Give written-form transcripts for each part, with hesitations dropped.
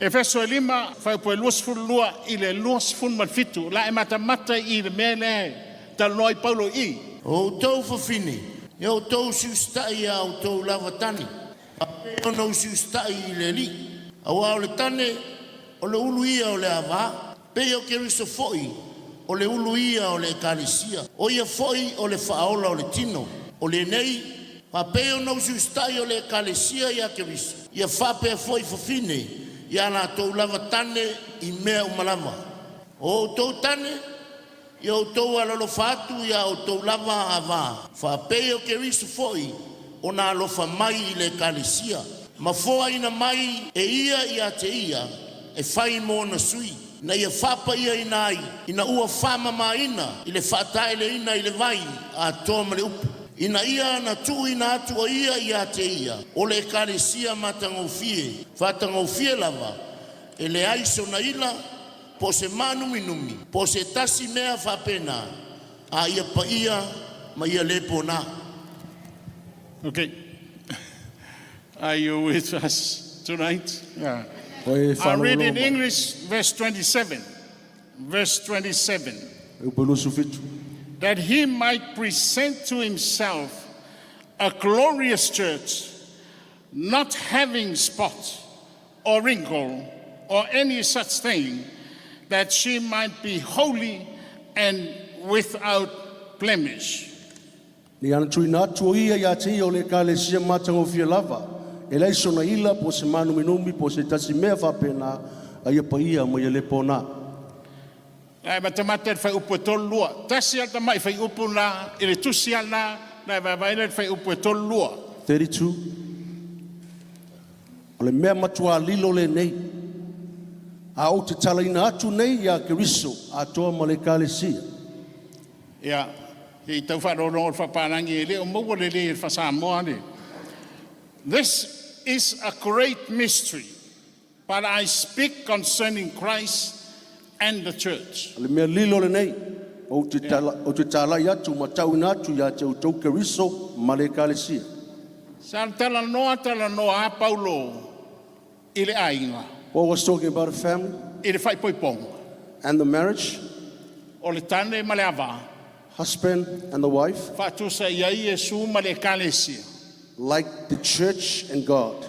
Efeso e 5, fuaiupu e 22 i le 27. La e matamata i le mea lea e talanoa ai Paulo i. O outou fafine, ia outou usiusitai iā outou lava tane, faapei ona usiusitai i le Alii. Auā o le tane o le ulu ia o le avā, pei o Keriso foi o le ulu ia o le Ekalesia, o ia foi o le Faaola o le tino. O lenei, faapei ona usiusitai o le Ekalesia iā Keriso, ia faapea foi fafine iā latou lava tane i mea uma lava. O outou tane, ia outou alolofa atu iā outou lava avā, faapei o Keriso foi ona alofa mai i le Ekalesia, ma foaina mai e ia ia te ia e fai mo ona sui, ina ia faapaia ai, ina ua faamamaina i le faataeleina i le vai atoa ma le upu, ina ia na tuuina atu o ia ia te ia o le Ekalesia matagofie, faatagofie lava, e leai sona ila, po o se maanuminumi, po o se tasi mea faapena, a ia paia ma ia le ponā. Okay. Are you with us tonight? Yeah. O e I read in faalogologo mai. English, verse 27. Verse 27. Upu 27. That he might present to himself a glorious church, not having spot or wrinkle or any such thing, that she might be holy and without blemish. Ni ana tuuina atu o ia ia te ia o le ekalesia matagofie lava. E leai sona ila po o se maanuminumi po o se tasi mea faapena a ia paia ma ia le ponā. Ae matamata le fuaiupu e 32. Tasi a tamai fuaiupu na i le tusi ana na e vaavaai le fuaiupu e 32. 32. O le mea matua lilo lenei. A ou te talaina atu nei ia Keriso atoa ma le ekalesia. Ia, i tau faalologo le faapalagi e le o maua lelei e le faa-Samoa le. This is a great mystery, but I speak concerning Christ and the church. O le mea lilo lenei. Ou te, tala, ou te talai atu ma tauina atu ia te outou Keriso ma le ekalesia. Sa talanoa talanoa a Paulo i le aiga, Paul was talking about a family i le faaipoipoga, and the marriage, o le tane ma le avā, husband and the wife, faatusa i ai Iesu ma le ekalesia. Like the church and God.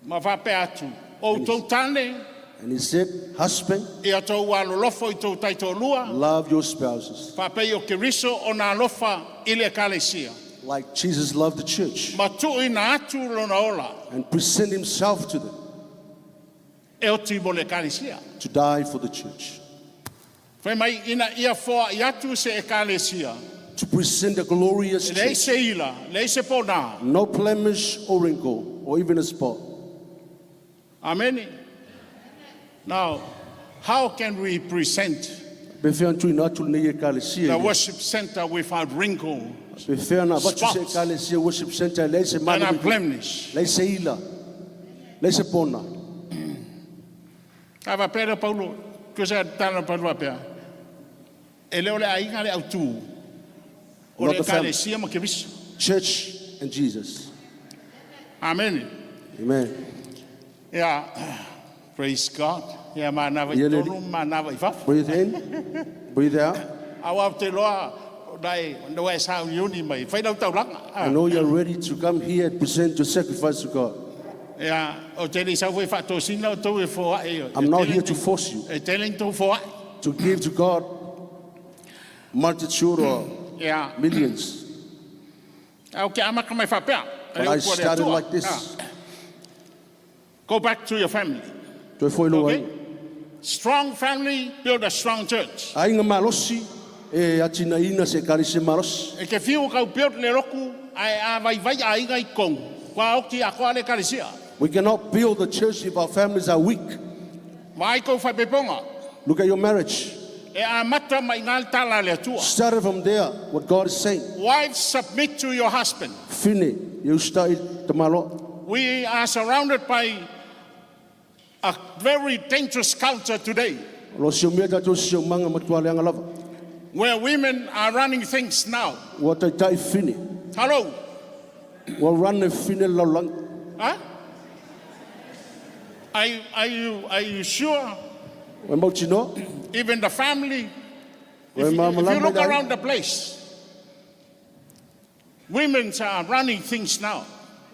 Ma faapea atu, o outou tane, And he said, "Husband, ia outou alolofa i tou taitoalua, love your spouses faapei o Keriso ona alofa i le ekalesia. Like Jesus loved the church Ma tuuina atu lona ola and present himself to them e oti mo le ekalesia. To die for the church, Fai mai ina ia foai atu se ekalesia. To present a glorious E leai church, se ila, leai se ponā. No blemish or wrinkle or even a spot." Amen. Now, how can we present Pe fea na tuuina atu lenei ekalesia the ia? Worship center without wrinkle Pe fea na avatu se spots ekalesia worship center e leai se and a maanuminumi, blemish? Leai se ila, leai se pona. A faapea lea Paulo, tusa tala Paulo faapea. E le o le aiga le autū. O Not le the family. ekalesia ma Keriso. Church and Jesus. Amen. Amen. Yeah. Praise God. Ia manava i Ia le- tonu, manava i fafo. Breathe in, breathe out. Au te loa, nai, no e sa uni mai. Fai lau taulaga. I Ah. know you're ready to come here and present your sacrifice to God. Ia, o te le sau foi faatosina o tou e foai. I'm not here to force you E tele ni tou foai. To give to God multitude or Ia, millions. au ke amata mai faapea. But I started like this. Ah. Go back to your family. Toe foi lou Okay? ai. Strong family build a strong church. Aiga malosi e atinaeina se ekalesia malosi. E ke fiu kau build le loku ai a vai vai aiga i kongu. Kua oti a koa le ekalesia. We cannot build the church if our families are weak. Mai kou faaipoipoga. Look at your marriage. E amata mai ngā tala le Atua. Started from there, what God is saying. Wives, submit to your husband. Fine, you start tamalo. We are surrounded by a very dangerous culture today Lo si mea tatou siosiomaga matua leaga lava. Where women are running things now. Ua taitai fine. Hello. Ua run e fine le lalolagi. Huh? Are you sure? Ua e mautinoa? Even the family? Ua If, e if you malamalama look i le around the place, women are running things now.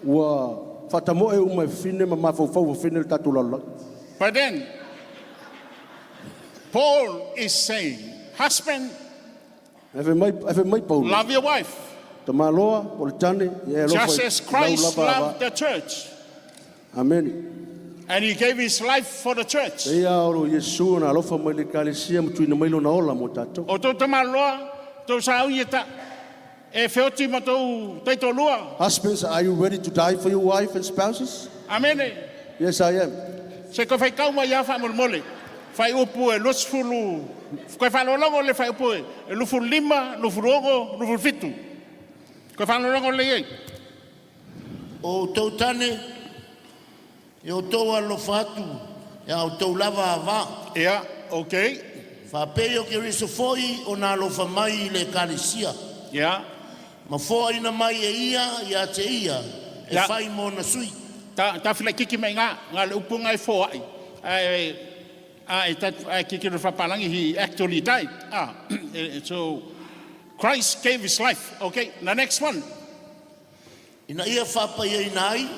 Ua faatamoe uma e fafine ma mafaufau fafine le tatou lalolagi. But then, Paul is saying, husband, Ae fai mai Paulo, love your wife, tamāloa, po o le tane, ia e alofa just i as lau Christ lava loved ava. the church Amene. and he gave his life for the church. E ia oro Iesu na alofa mai le ekalesia ma tuuina mai lona ola mo tatou. O tou tamāloa, tou saui e ta, e feoti ma tou taitoalua. Husbands, are you ready to die for your wife and spouses? Amene. Yes, I am. Se koe faitau mai ia faamolemole. Fuaiupu e 20, koe faalogologo le fuaiupu e 25, 26, 27. Koe faalogologo lelei ai. O outou tane, e outou alofa atu, ia outou lava avā. Ia, okay. Faapei o Keriso foi ona alofa mai i le ekalesia. Ma foaina mai e ia ia te ia, e fai mo ona sui. Ta tafilakiki mai ngā, ngā le upu ngai foai. Ai ai ta ai kiki le fapalangi, he actually died. Ah, so Christ gave his life. Okay, the next one. Ina ia faapaiaina ai,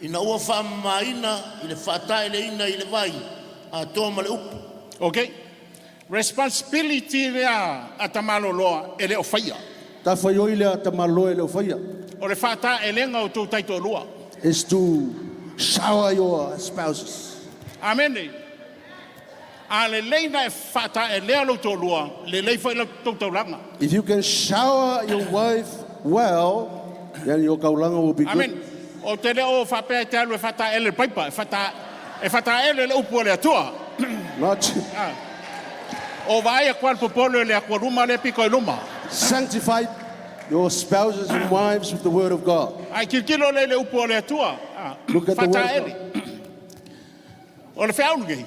ina ua faamamaina i le faataeleina i le vai, atoa ma le upu. Okay. Responsibility lea a tamaloloa e le o faia. Matafaioi lea a tamāloa e le o faia. O le faataelega o tou taitoalua. Is to shower your spouses. Amene. A lelei na e faataelea lou toalua, lelei foi lau tou taulaga. If you can shower your wife well, then your kaulanga will be good. Amen. O te le o faapea e te alu e faataele le paipa, e fata e fataele le upu o le Atua. Not O vaai a kual popolo le akua luma le piko i luma. sanctify your spouses and wives with the word of God. Ai tilotilo le i le upu o le Atua. Ah, Look at the word of Fataele. O le feau lenei.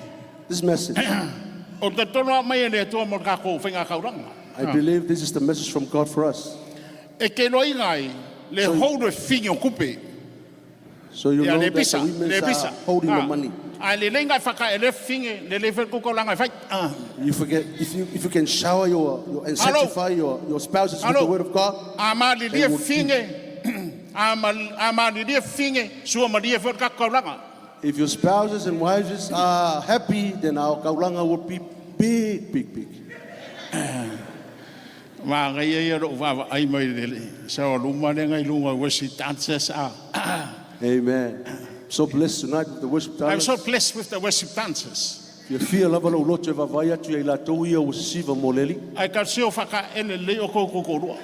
This message, O te tono a mai e le Atua mo le kākou whainga kauranga. I believe this is the message from God for us. E ke loa ingai le hou le fafine o kupe. So you Ia know le that the pisa, women le are pisa. holding the Ah. money. A le lenga whaka e le fafine, le le whakukaulanga e whai. Ah. You forget if you can shower your and Hello. sanctify your spouses with Hello. the word of God, A malilie They will fafine, a malilie fafine, sua malie foi le kaulanga. If your spouses and wives are happy, then our kaulanga will be big, big, big. Ma ngai ia ro va ai mai le le. Sa o luma le ngai lunga worship dancers ah. Amen. So blessed tonight with the worship I'm talents. so blessed with the worship dancers. Fiafia lava lou loto e vaavaai atu ia i latou ia ua sisiva mo le Alii. Ai ka sio whaka ele le o koko korua.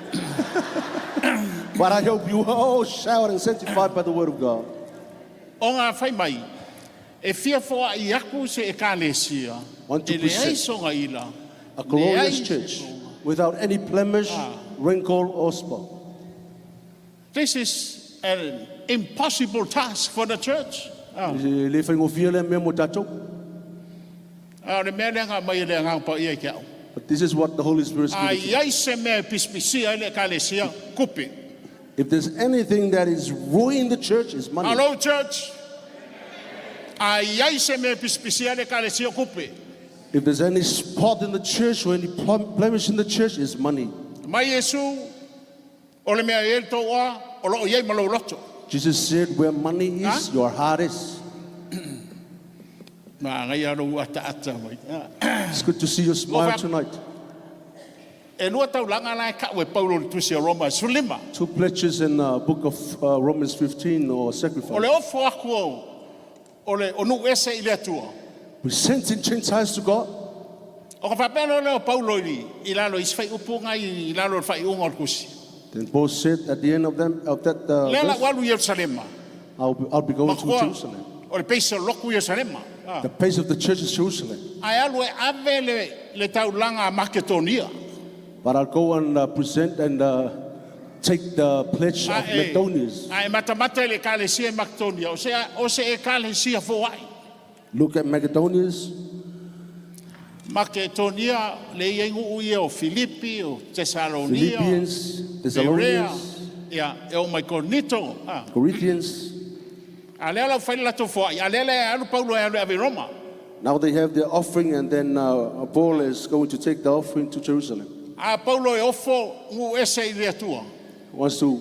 But I hope you are all showered and sanctified by the word of God. O ngā whai mai, e fia foa i aku se ekalesia. Want to E le present ai songa ila. a glorious church without any blemish, wrinkle, or spot. This is an impossible task for the church. Ah. E le faigofie lea mea mo tatou. A o le mea lea ngā mai e le ngā pa ia ki au. But this is what the Holy Spirit is A giving to you. iai se mea e pisipisia i le ekalesia, kupe. If there's anything that is ruining the church, it's money. Hello, church. A iai se mea e pisipisia i le ekalesia, kupe. If there's any spot in the church or any blemish in the church, it's money. Mai Iesu, o le mea e le tau oa, o loo iai ma lou loto. Jesus said, where money is, Huh? your heart is. Ma ngai aro ata ata mai. It's good to see you smile Well, tonight. E lua taulaga la e kau e Paulo i le tusi o Roma, 15. Two pledges in the book of Romans 15 or O sacrifice. le ofo aku au, o le o nuu ese i le Atua. Presenting Gentiles to God. O ka faapea lea o Paulo i, i lalo i se fuaiupu ngai i lalo o le faaiuga o le tusi. Then Paul said at the end of that Lea la verse, walu Ierusalema. I'll be going to Makoa, Jerusalem. o le peisa o loku Ierusalema. Ah. The place of the church is Jerusalem. Ae alu e ave le taulaga a Maketonia. But I'll go and present and take the pledge of A e, Macedonians. a e matamata i le ekalesia i Maketonia. O se ekalesia foai. Look at Macedonians, Maketonia le ia nguu ia o Filipi, o Thessalonia, Philippians, o Berea, Thessalonians, ia, e o mai Korinito. Ah. Corinthians. A lea la ua fai le latou foai, a lea la e alu Paulo e alu e ave i Roma. Now they have their offering, and then Paul is going to take the offering to Jerusalem. A Paulo e ofo nuu ese i le Atua. Wants to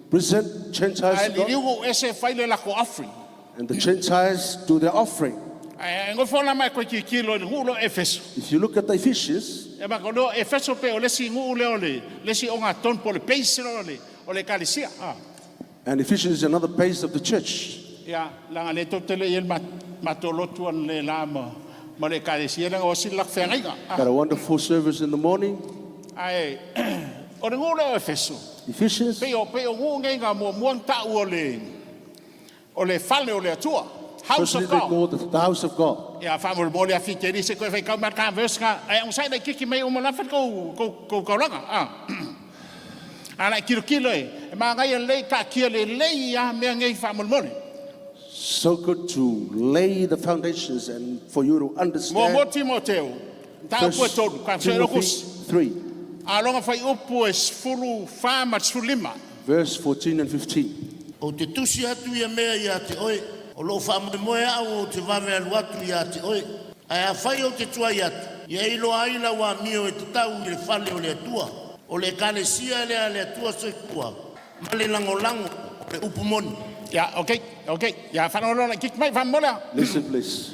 present Gentiles Ae to God, liliu nuu ese e fai le latou offering. And the Gentiles do their offering. Ae nofo la mai koe tilotilo i le nuu lea o Efeso. If you look at the Ephesians, E maka lea o Efeso pe o le isi nuu lea o le le isi ogatotonu po o le base lea o le ekalesia. Ah. And Ephesians is another base of the church. Ia, leaga lea tou te le i ai i le matou lotu analeila ma le ekalesia leaga ua sili latou feagaiga. Ah. Got a wonderful service in the morning. Ae o le nuu lea o Efeso, Ephesians, pei o pei o nuu nei na muamua ona tau o le o le fale o le Atua, house Firstly of they God. call the house of God. Ia, faamolemole afi te li se koe faitau mai ka verse ka ai on sai kiki mai o mala ko ko ko kaulanga. Ah. Ala kilokilo e e mangai le ka kia le le ia mea ngai faamolemole. So good to lay the foundations and for you to Mo understand. mo Timoteo ta upu e First tolu ka se Timothy rokus 3, alonga fai upu e 14 ma 15. Verse 14 and 15. Ou te tusi atu ia mea ia te oe, o loo faamoemoe au ou te vave alu atu ia te oe. Ae afai ou te tuai atu, ia iloa ai lau amio e tatau i le fale o le Atua. O le ekalesia lea a le Atua soifua, ma le lagolago o le upu moni. Ia, okay, okay. Ia, faalogologo laitiiti mai faamolemole a. Listen, please.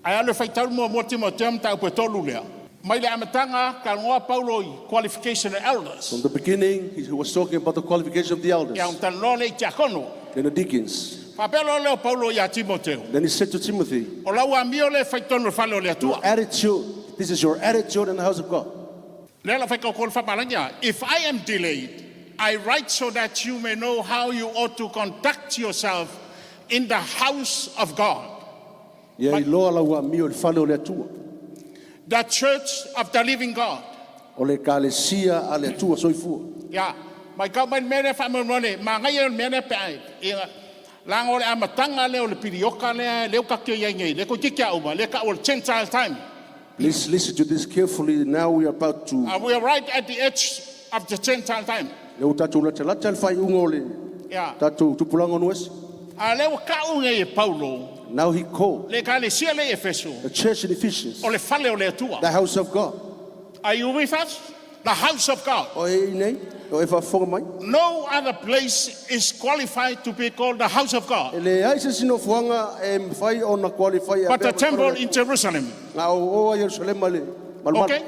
Ae alu e faitau muamua Timoteo mataupu e tolu lea. Mai le amataga talanoa Paulo i qualification o elders. From the beginning, he was talking about the qualification of the elders Ia, ona talanoa lea i tiakono. and the deacons. Faapea loa lea o Paulo ia Timoteo. Then he said to Timothy, O lau amio lea e fai totonu o le fale o le Your Atua. attitude, this is your attitude in the house of God. Lea la fai kau le faapalagi a. If I am delayed, I write so that you may know how you ought to conduct yourself in the house of God, Ia iloa lau amio i le fale o le Atua. The church of the living God. O le ekalesia a le Atua soifua. Ia, mai kau mai le mea lea faamolemole, manaia le mea lea pe a, ia, leaga o le amataga lea o le pilioka lea, lea ua tatou i ai nei, lea toeitiiti a uma, lea e tau o le Gentile time. Please listen to this carefully. Now we are about to We are right at the edge of the Gentile time. Lea ua tatou latalata le faaiuga o le Ia, tatou tupulaga o nuese. a lea ua tau nei e Paulo, Now he called le ekalesia lea i Efeso, the church in Ephesians o le fale o le Atua. the house of God. Are you with us? The house of God. O e i nei, o e faafofoga mai. No other place is qualified to be called the house of God E leai se isi nofoaga e mafai ona qualify e but avea the ma le fale o temple le in Atua. Jerusalem. Na o oa Ierusalema le malumalu. Okay?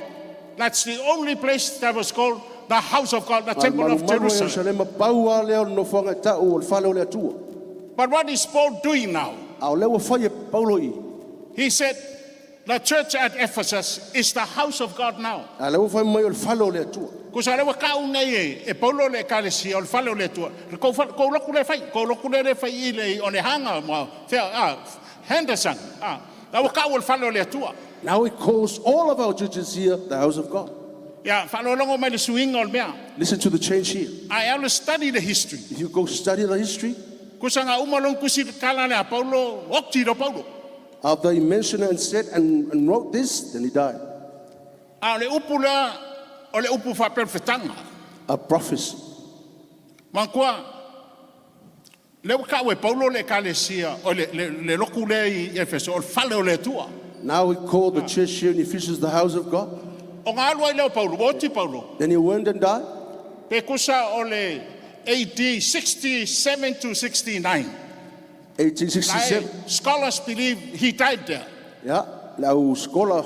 That's the only place that was called the house of God, the temple of Malumalu o Jerusalem. Ierusalema pau lava lea o le nofoaga e tau o le fale o le Atua. But what is Paul doing now? A o lea ua fai e Paulo i. He said, the church at Ephesus is the house of God now. A lea ua fai mai o le fale o le Atua. Kusa lea ua kau nei e, e Paulo le ekalesia o le fale o le Atua. Le kou fale, kou loku le fai, kou loku le le fai i le o le hanga ma fea, ah, Henderson. Ah, la ua kau o le fale o le Atua. Now he calls all of our churches here the house of God. Ia, faalogologo mai le suiga o le mea. Listen to the change here. I always study the history. If you go study the history, Kusa nga uma long kusi kala le a Paulo, okti ro Paulo. After he mentioned and said and wrote this, then he died. A o le upu lea, o le upu faaperofetaga. A prophecy. Manatua, lea ua taua e Paulo le ekalesia, o le, le, le lotu lea i Efeso, o le fale o le Atua. Now he called the church here in Ephesians the house of God. O ngā alu ai lea o Paulo, ua oti Paulo. Then he went and died. Pe kusa o le AD 67 to 69. 1867. Nae, scholars believe he died there. Yeah, le au skola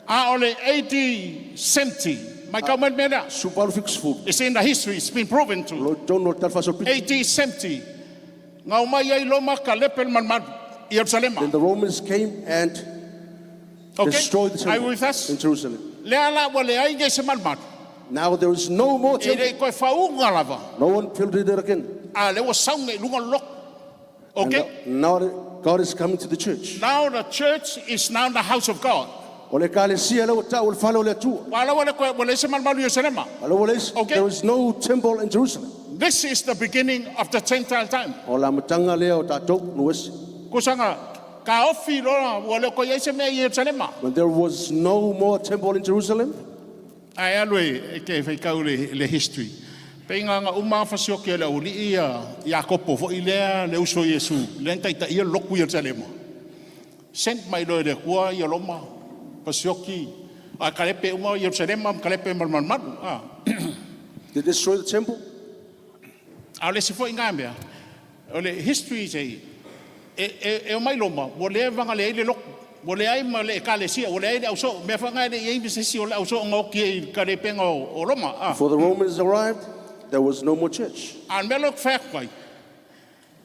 A o le AD 70, mai kau mai le mea lea. supalu fikusufulu. It's in the history, it's been proven to. Lo tonu o le talafaasolopito. AD 70, ngau mai ai Roma ka lepe le malumalu i Yerusalema. Then the Romans came and Okay? destroyed the Are you temple with us? in Jerusalem. Lea la ua leai nge se malumalu. Now there is no more E temple. le koe whaunga lava. No one built it again. A le ua saunga i lunga loko. And Okay? now God is coming to the church. Now the church is now the house of God. O le ekalesia lea ua tau o le fale o le Atua. Ua la ua le koe, ua leai se malumalu i Yerusalema. A le ua leai- Okay. There is no temple in Jerusalem. This is the beginning of the Gentile time. O le amataga lea o tatou nuese. Kusanga, ka ofi loa, ua le koe ai se mea i Yerusalema. When there was no more temple in Jerusalem, Ae alu e, e ke whaikau le, le history. Pei na uma fasioki e le aualii ia Iakopo foi lea le uso a Iesu, lea na taitaia le lotu i Ierusalema. Send mai loa e le Atua ia Roma, fasioki, ae kalepe uma Ierusalema ma kalepe ma le malumalu. Ah. They destroy the temple. A o le isi foi na mea, o le history sei, e omai Roma, ua leva ona leai le lotu, ua leai ma le ekalesia, ua leai le ausoo, mea foi na e le i i ai se isi o le ausoo na oti ai i le kalepega o Roma. Ah. Before the Romans arrived, there was no more church. A o le mea lea ou te fai atu ai,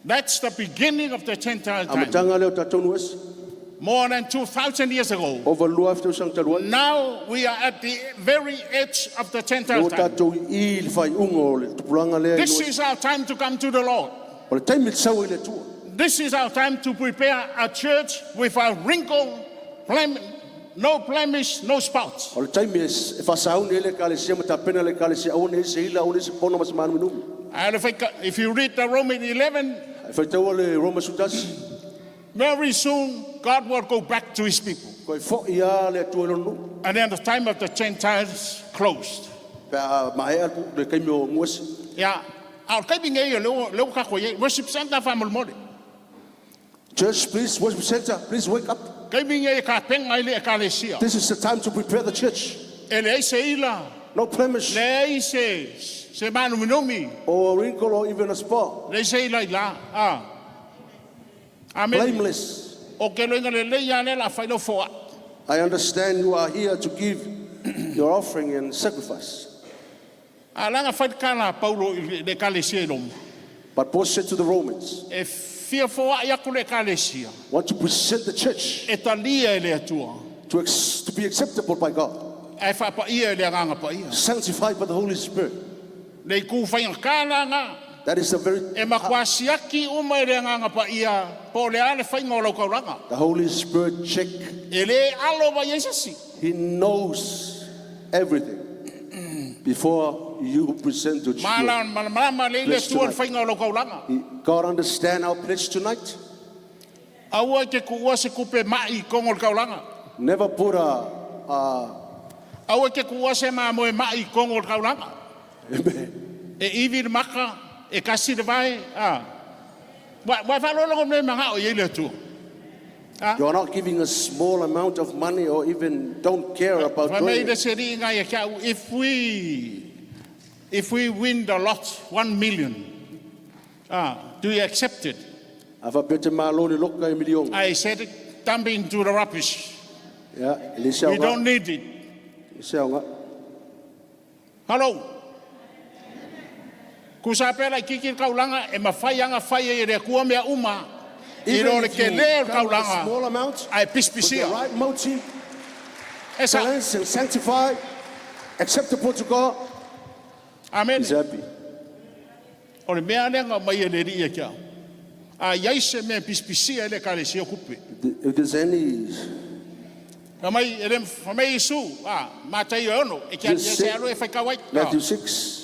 that's the beginning of the Gentile time. Amataga lea o tatou nuu ese. More than 2,000 years ago. Ova 2,000 tausaga talu ai. Now we are at the very edge of the Gentile Ua time. tatou i le faaiuga o le tupulaga lea i This lua. is our time to come to the Lord. O le taimi le sau ai le Atua. This is our time to prepare a church without wrinkle, no blemish, no spots. O le taimi e faasauni ai le ekalesia ma tapena le ekalesia aua ne i se ila, aua ne i se pona ma se maanuminumi. And if you read the Romans 11, E faitaua le Roma 11, very soon God will go back to his people. Koe fo'i lava le Atua i lona nuu. And then the time of the Gentiles closed. Pe a maea le taimi o nuu ese. Yeah. A o le taimi nei o lea ua tatou i ai, worship center faamolemole. Church, please, worship center, please wake up. Taimi nei e tapena ai le ekalesia. This is the time to prepare the church. E leai se ila, No blemish leai se maanuminumi, or a wrinkle or even a spot. leai se ila i la. Ah. Amen. Blameless. O ke loiga lelei lava lea o le a fai lau foai. I understand you are here to give your offering and sacrifice. A la na fai le tala a Paulo i le ekalesia i Roma. But Paul said to the Romans, E fia foai aku le ekalesia. want to present the church E talia e le Atua. to be acceptable by God, Ae faapaia e le Agaga Paia. sanctified by the Holy Spirit. Le itu faigata la na. That is the very E matua siaki uma e le Agaga Paia po o le a le faiga o lau taulaga. The Holy Spirit check. E le alo mai ai se isi. He knows everything before you present to Ma you. la malamalama le i le Bless Atua le tonight. faiga o lau taulaga. God understand our pledge tonight. Aua e te tuua se tupe mai i totonu o le taulaga. Never put a Aua e te tuua se mamoe mai i totonu o le taulaga. Amen. E ivi le maka, e kasi le vae. A. Ua e faalogologo i le mea e manao i ai le Atua. You are not giving a small amount of money or even don't care about Fai mai doing le it. se alii na ia te au, if we win the lot, 1 million, do you accept it? A faapea te malo le loka e miliona. I said, dump into the rubbish. Ia, e le se We aoga. don't need it. E se aoga. Hello. Tusa pe laitiiti le taulaga, e mafai lava ona fai ai e le Atua mea uma. I Even lo le if you tele o le come with a taulaga, small amount, ae with the pisipisia. right motive, E sa. cleanse and sanctify, acceptable to God, Amen. He's happy. O le mea lea na aumai e le Alii ia te au. A i ai se mea e pisipisia ai le ekalesia o tupe. If there's any Fai mai, e le, fai mai Iesu, a, Mataio e 6, e te Just e say- te alu e faitau ai. Matthew 6,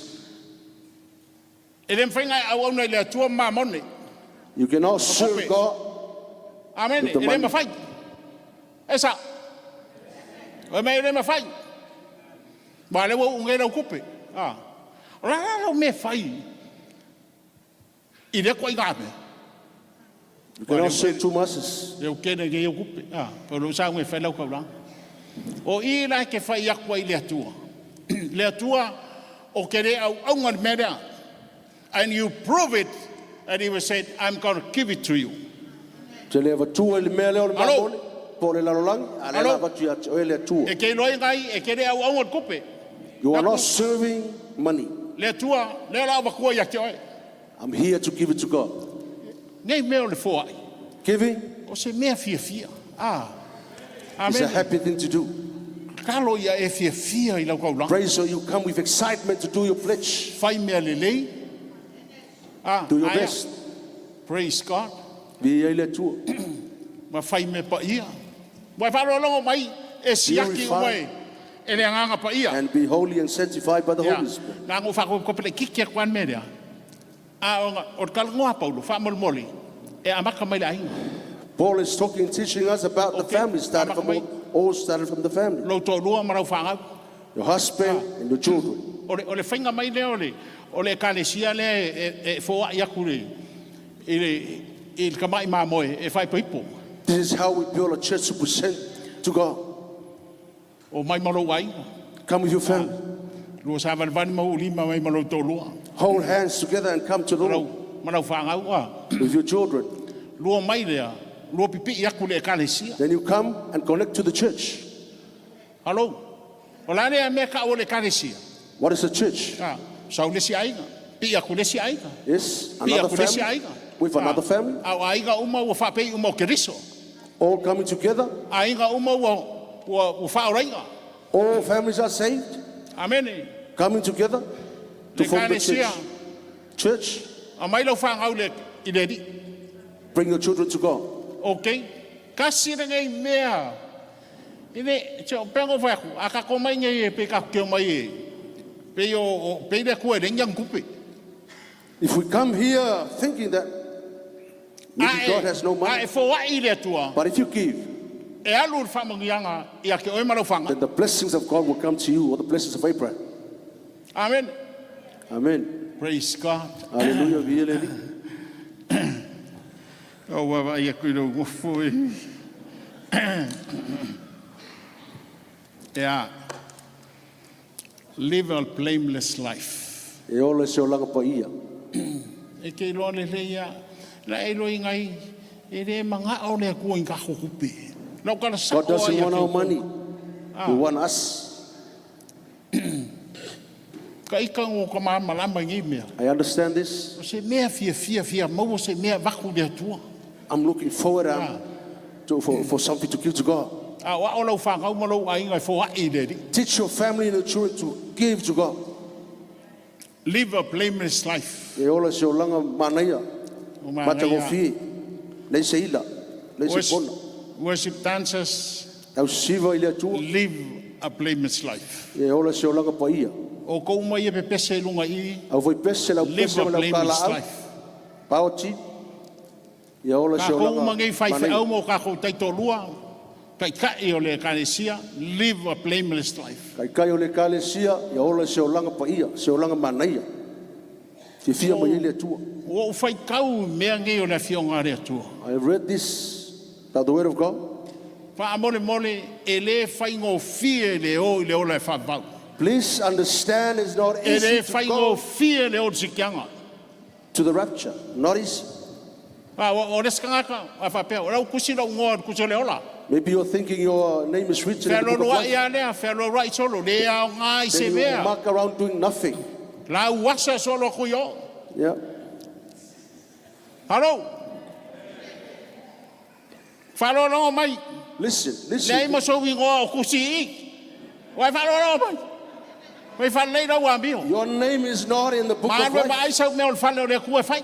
E le mafai ona e auauna i le Atua ma mamone. you cannot serve tupe. God Amen. With the E le money. mafai. E sa. O mea e le mafai. Ma le ua uu nei lau tupe. A. O le a la lau mea e fai i lea ituaiga mea? You cannot serve two masters. E kene nei au tupe. A. Po o lou sa e fai lau taulaga. O i la e te fai atu ai i le Atua. Le Atua ou te le auauna i le mea lea. And you prove it, and he will say, I'm going to give it to you. Te le avatua i le mea lea o le Alo. mamone, po o le lalolagi, a le Alo. la avatu ia te oe le Atua. E te iloa ai ngai, e te le auauna i le tupe. You are not serving money. Le Atua, lea o le a avatua ia te oe. I'm here to give it to God. Nei mea o le foai. Giving O se mea fiafia. Ah. is a Amen. happy thing to do. Talo ia e fiafia i lau taulaga. Pray so you come with excitement to do your pledge. Fai mea lelei. Ah, Do your aia. best. Praise God. Viia i le Atua. Ma fai mea paia. Ua e faalogologo mai e siaki Purify. uma e e le Agaga Paia. And be holy and sanctified by the Ia. Holy Spirit. Na ona faakopekope laitiiti atu lava le mea lea. A ona, o le talanoa a Paulo, faamolemole, e amata mai le aiga. Paul is talking, teaching us about the Okay. family, started from Amaka all, all started from the family. Lou toalua ma lau fanau. Your husband and your children. O le faiga mai lea o le, O le ekalesia lea e foai aku i le tama'i mamoe e faaipoipo. This is how we build a church to present to God. O mai ma lou aiga. Come with your family. Lua savalivali ma uulima mai ma lou toalua. Hold hands together and come to the Lord Ma lau fanau a. with your children. Lua mai lea, lua pipii aku i le ekalesia. Then you come and connect to the church. Hello. O la lea mea ka o le ekalesia. What is the church? Ah, sau le isi aiga. Pii aku le isi aiga. Yes, Pii another aku le isi family aiga. with another family, A o aiga uma ua faapei uma o Keriso. all coming together. Aiga uma ua faaolaina. All families are saved, Amene. coming together to Le form the ekalesia. church. Church, Aumai lau fanau i le Alii. bring your children to God. Okay. Kasi lenei mea. I le, te o pengo fai aku, a kako mai nei e pe kako keo mai e. Pe o, pe le kua le ngang kupe. If we come here thinking that maybe God has no A money, e foai le Atua, but if you give, e alu le faamanuiaga ia te oe ma lau fanau. then the blessings of God will come to you, or the blessings of Abraham. Amen. Amen. Praise God. Hallelujah. Viia le Alii. O ua ai aku i lou gofo e. Yeah. Live a blameless life. E ola se olaga paia. E ke iloa le leia, la e iloa i ngai, e le mangao le Atua i kako kupe. Lau kala sako God doesn't ai a want our ke money. He wants us. Ka ika ngo ka malama i ngei mea. I understand this. O se mea fia fia fia maua se mea vaku le Atua. I'm looking forward for something to give to God. A o ao lau fanau ma lou aiga e foai i le Alii. Teach your family and your children to give to God. Live a blameless life. E ola se olaga manaia. O manaia. Matagofie. Leai se ila. Leai se pona. Worship dancers, Au siva i le Atua. live a blameless life. E ola se olaga paia. O kou mai e pepese i lunga i, Au foi pese lau live pese a ma lau blameless kala au. life. Paoti. Ia ola se Ka kou olaga uma ngei fai manaia. wheau mo ka kou taitolua, kai o le ekalesia, live a blameless life. Kai kai o le ekalesia, ia ola se olaga paia, se olaga manaia. Fiafia mai ai le Atua. Ua ou faitau i mea nei o le afioga a le Atua. I have read this about the word of God. Faamolemole e lē faigofie le o i le ola e faavavau. Please understand it's not E easy lē to go faigofie le o i le sikiaga. to the rapture. Not easy. A o le isi tagata, a faapea, o lau kusi lou igoa i le kusi o le ola. Maybe you're thinking your name is written in the book of Fealoaloai life. a lea, fealoaloai solo, le aoga i se Then you mea. muck around doing nothing. Lau asa solo aku i o. Yeah. Hello. Faalogologo mai. Listen, Leai listen. ma sou igoa o kusi i. Ua e faalogologo mai. Mai faalelei lau amio. Your name is not in the book of Ma alu e life. vaai sau mea o le fale o le Atua e fai.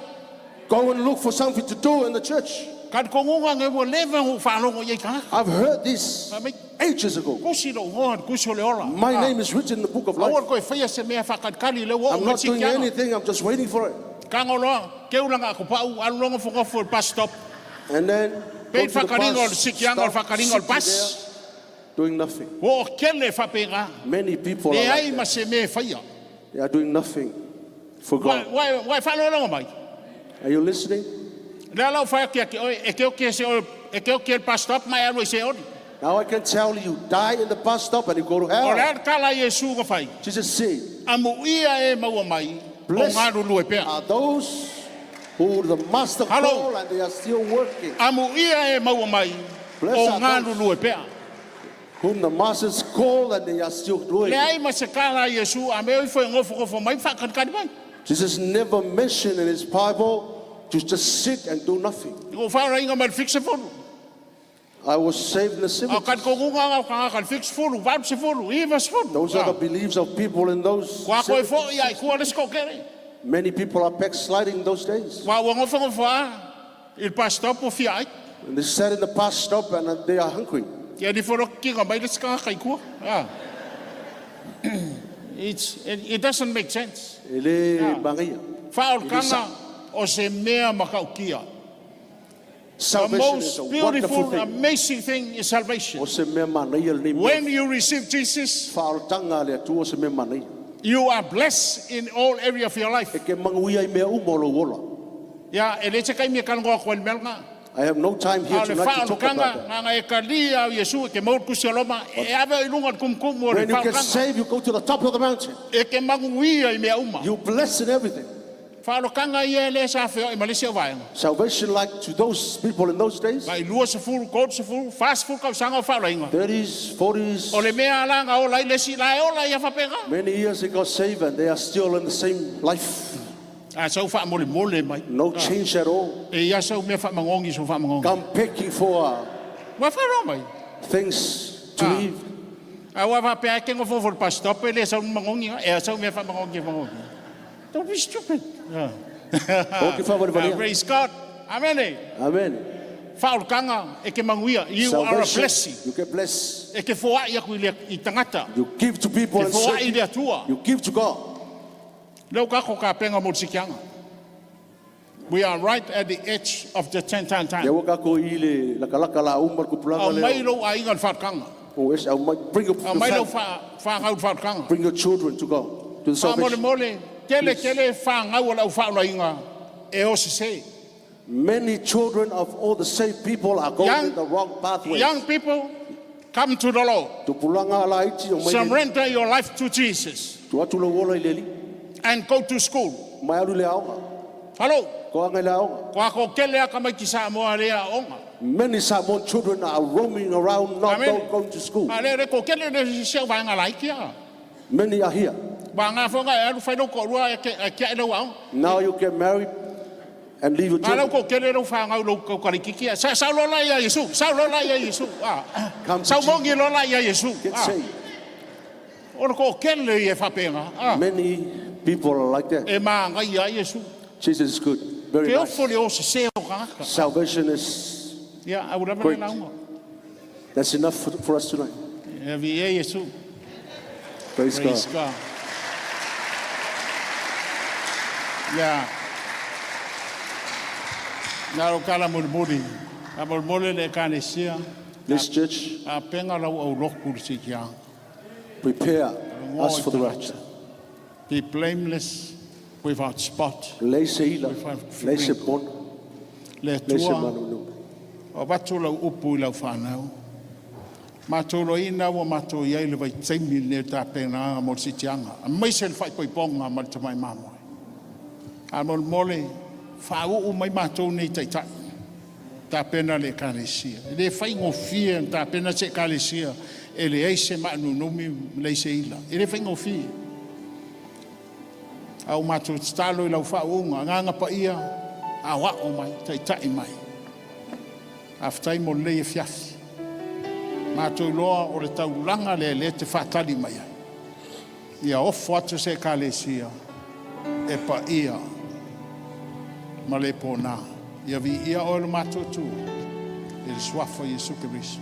Go and look for something to do in the church. Talitonuga nei ua leva ona ou faalogo i ai tagata. I've heard this Fai mai, ages ago. kusi lou igoa i le kusi o le ola. My name is written in the book of Aua life. le toe faia se mea faakalikali lea ua oo I'm mai not doing sikiaga. anything, I'm just waiting for it. Tago loa, keulaga akupau, alu loa gofogofo i le bus stop. And then go Pei to the faakaliga o le bus, sikiaga o le stop, faakaliga o le sitting bus. there, doing nothing. Ua oo kele faapena. Many people are Leai like ma that. se mea e faia. They are doing nothing for Ua God. ua e faalogologo mai. Are you listening? Lea la ou fai atu ia te oe, e te oki e se oe, e te oki e le bus stop ma e alu ai i Seoli. Now I can tell you, you die in the bus stop and you go to O le hell. a le tala a Iesu na fai. Jesus said, Amuia e maua mai, o Blessed galulue pea. are those who the master Hello. called and they are still working. Amuia e maua mai, Blessed o are those. galulue pea. Whom the masters call and they are still doing. Leai ma se tala a Iesu, a mea ifo e gofogofo mai, faakalikali mai. Jesus never mentioned in his Bible to just sit and do nothing. I kou faaolaina mai le 70. I was saved in the A 70s. talitonuga o tagata i le 70, 80, 90. Those are the beliefs of people in those. Ua toe 70s. fo'i lava i tua le isi toatele. Many people are backsliding those days. Ua ua gofogofo lava i le bus stop ua fia ai. And they sat in the bus stop and they are hungry. Ia nifo loa kikina mai le isi tagata i tua. Ah. It doesn't make sense. E le magaia. Faaolataga o se mea matautia. The Salvation is most a wonderful beautiful, thing. amazing thing is salvation. O se mea manaia lenei mea. When you receive Jesus, Faaolataga a le Atua o se mea manaia. You are blessed in all area of your life. E ke manuia i mea uma o lou ola. Ia, e leai se taimi e talanoa atu ai i le mea lena. I have no time A here o le tonight to talk about faaolokanga, that. na ona e talia au i Iesu e te maua le tusi a Roma, e ave oe i luga o le tumutumu o le When you get faaolokanga. saved, you go to the top of the mountain. E te manuia i mea uma. You bless in everything. Faaolokanga ia lea sa feoai ma le isi au vaega. Salvation, like to those people in those days, Mai 20, 30, 40 tausaga o faaolaina. 30s, 40s, O le mea la na ola ai le isi, la e ola ia faapena. many years they got saved and they are still in the same life. A sau faamolemole mai. No change at all. E ia sau mea faamagogi sau faamagogi. Come picking for Ua faaloa mai. things to Ah. live. A ua faapea e ke nofo fo le bus stop e le sau ni magogi e sau mea faamagogi magogi. Don't be stupid. Yeah. O ke whawariwaria. Praise God. Amen. Eh. Amen. Faaolokanga e ke manuia. You are a Salvation, blessing. you get blessed. E ke foai aku i le i tagata. You give to people Ke and foai i serve. le Atua. You give to God. Leo kako ka penga mo le sikianga. We are right at the edge of the ten time Ia time. ua kako i le lakalaka la uma le kupulaga Au mai lea. lou aiga i le faaolokanga. O ese, au mai, bring your, Au your mai lou family, wha whangau i le faaolokanga. bring your children to God, to the salvation. Faamolemole, tele tele whangau o lau faaolaina e o sese. Many children of all the saved people are going in the wrong pathway. Young people, come to the Lord. Tupulaga ala iti o mai le, Surrender your life to Jesus tu atu lau ola i le ali. and go to school. Mai alu le aoga. Hello, Ko anga i le aoga. ko ako kele aka mai ki Samoa lea onga. Many Samoan children are roaming around, not Amen. going to school. A le re ko kele le se vaenga laiki a. Many are here. Wa ngā whanga e alu whai ko rua e ke e kia e lau aoga. Now you get married and leave your Ngā lau children. ko kele lau whangau lau kau karikiki a. Sa sau lola ia Yesu, sau lola ia Yesu. Ah. Come to Sau Jesus. mongi lola ia Yesu. Get Ah. saved. Ora ko kele i e whapenga. Ah. Many people are like that. E maa ngai ia Yesu. Jesus is good. Very Ke nice. ofo le o se se o kangaka. Salvation is, Ia, au rama le Great. launga. that's enough for us tonight. E vi e Yesu. Praise, Praise God. God. Ia. Nā ro kala mulimuli. A mulimuli le ekalesia. This church, A penga lau au loku le sikianga. prepare us for the rapture. Be blameless without spot. Lei se ila, lei se pono, Le lei se Atua, manunu. o avatu lau upu i lau fanau. Matou loina ua matou i ai le vaitaimi lenei o tapenaga mo le siitiaga, aemaise le faaipoipoga ma le tamai mamoe. A molemole, faauu mai matou nei taitai, tapena le ekalesia. E le faigofie ona tapena se ekalesia e leai se maanunumi ma leai se ila. E le faigofie. A ua matou tatalo i lau faauuga, Agaga Paia, aoao mai, taitai mai. Faafetai mo lenei afiafi. Matou iloa o le taulaga lea lea e te faatali mai ai. Ia ofo atu se ekalesia e paia ma le pona. Ia viia oe lo matou Atua i le suafa o Iesu Keriso.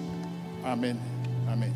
Amene. Amene.